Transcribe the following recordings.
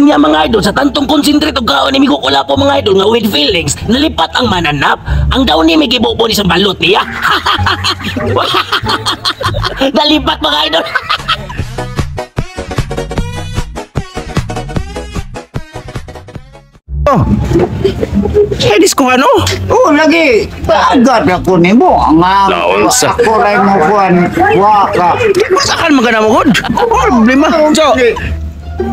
Unya mga idol, sa tantong concentrate og kaon ni Migo Kulapo mga idol nga with feelings, nalipat ang mananap. Ang daw ni may gibubo ni sa balot niya. Nalipat mga idol. Oh. Eh, disko ano? Oo, lagi. Agad ako nimo. Ang Laon sa- ako ray mo kuan. Wa ka. Masakan man ka na mo, God. Oh, problema. So,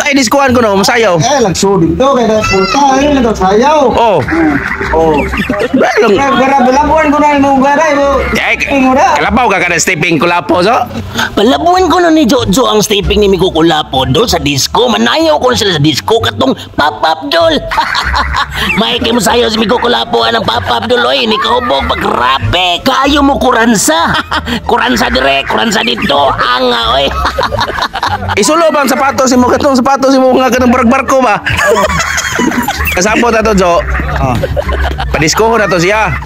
ay, diskuhan ko no, masayaw. Eh, lagsud dito kay na pulta eh nagsayaw. Oh. Oh. Belong. Gara belabuan ko na imong garay mo. Eh, Mo na. kalabaw ka ka na stepping kulapo, so. Palabuan ko na ni Jojo ang stepping ni Migo Kulapo dol sa disco. Manayaw ko na sila sa disco katong pop-up dol. May kay mo sayo si Migo Kulapo anang pop-up dol oy ni kahubog ba grabe. Kayo mo kuransa. Kuransa dire, kuransa dito. Anga oy. Isulo ba ang sapatos mo katong sapatos mo nga kanang bark-barko ba? Kasabot ato, Jo. Padiskoho na to siya.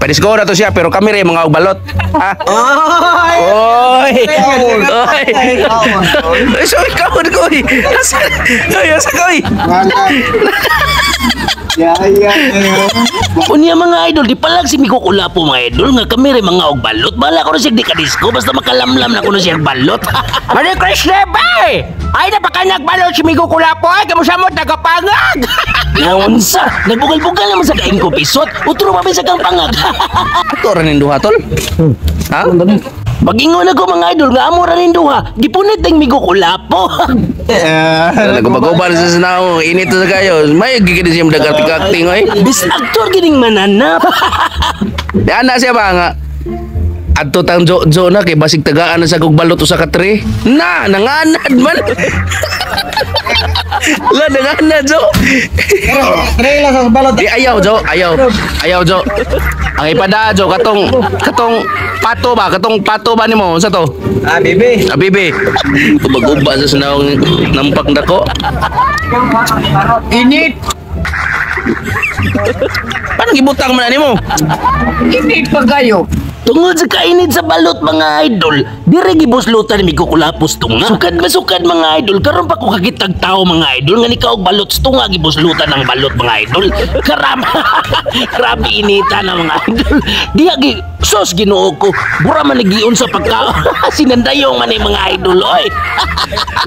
Padiskoho na to siya pero kami rin mga balot. Ha? Oy! Oy! Oy! So ikaw ko. Oy. Asa? Ay, asa ko. Oy. Ya ya. Ya. Unya mga idol, di palag si Migo Kulapo mga idol nga kami rin mga og balot. Bala ko na siya di ka disco basta makalamlam na ko na siya balot. Mali Krishna ba? Ay napakanagbalot si Migo Kulapo ay kamusa mo tagapangag. Naunsa, nagbugal-bugal naman sa kaing ko pisot. Utro pa sa kang pangag. Ato ra ning duha tol. Ha? Bagingon ako mga idol nga amo ra ning duha. Gipunit ang Migo Kulapo. Nagubag-uban sa sanaw, init sa kayo. May gigid siya madagat-acting oy. Bis aktor gining mananap. Di ana siya ba nga? Adto tang jo na kay basig tagaan na sa kog balot usa ka tray. Na nanganad man. La nanganad jo. Tray lang sa balot. Di ayaw jo, ayaw. Ayaw jo. Ang ipada jo katong katong pato ba, katong pato ba nimo unsa to? Ah, bibi. Ah, bibi. Ubag-uba sa sanawng nampak dako. Init. Paano gibutang man na nimo? Init pa kayo. Tungod sa kainit sa balot mga idol, dire gibuslutan ni Migo Kulapo sa tunga. Sukad masukad mga idol, karon pa ko kakitag tao mga idol nga nikaog balot sa tunga gibuslutan ang balot mga idol. Karam. Grabe inita na mga idol. Diha gi sos Ginoo ko. Bura man nagiun sa pagkaon. Sinandayong man ni mga idol oy.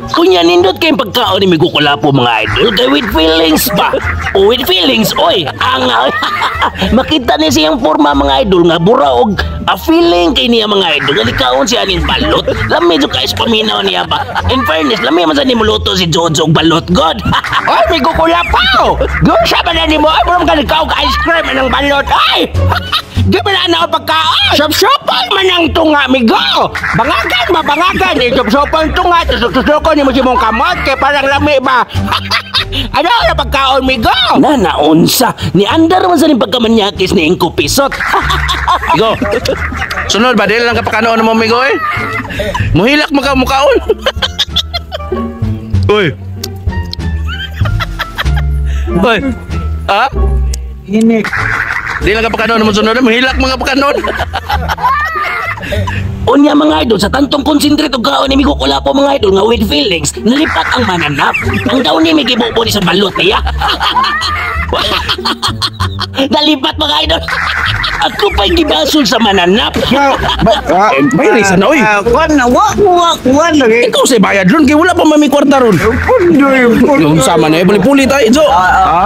Kunya nindot kay pagkaon ni Migo Kulapo mga idol kay with feelings pa. O with feelings oy. Ang makita ni siyang forma mga idol nga bura og a feeling kay niya mga idol. Nga likaon siya ning balot. Lami jud kay paminaw niya ba. In fairness, lami man sa nimuluto si Jojo og balot god. Oy Migo Kulapo. Gusa ba na nimo? Ay murag ka og ice cream anang balot ay. Di ba na na pagkaon? Sop-sopon man ang tunga, Migo. Bangagan ba, bangagan. Eh, sop-sopon tunga. Tusok-tusokon ni mo si mong kamot. Kay parang lami ba? Ano na pagkaon, Migo? Na naunsa ni andar man sa ning pagkamanyakis ni Ingko Pisot. Migo. Sunod ba dili lang ka pakanoon mo Migo eh. Muhilak mo ka mukaon. Uy. Uy. Ha? Init. Di lang ka pakanoon mo sunod, muhilak mga pakanoon. Unya mga idol, sa tantong concentrate og kaon ni Migo Kulapo mga idol nga with feelings, nalipat ang mananap. Ang daw ni may gibubo ni sa balot niya. Nalipat mga idol. Ako pa'y gibasol sa mananap. May reason na oy. Kuan na wa wa kuan lagi. Ikaw sa bayad ron kay wala pa mami kwarta ron. Pundoy. Yung sama na eh, puli-puli tayo, Jo.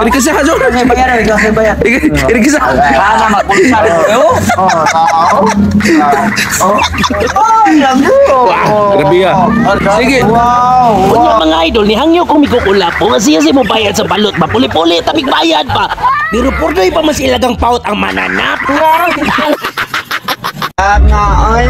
Iri kasi ha, Jo. Bayar, ikaw sa bayar. Iri kasi. Sana magpulsa ko. Oh, tao. Oh. Oh, lago. Wah, grabe ah. Sige. Wow. Unya mga idol, ni hangyo kong Migo Kulapo nga siya si mo bayad sa balot ba. Puli-puli tamig bayad pa. Pero purdoy pa mas ilagang paut ang mananap. Nga ay.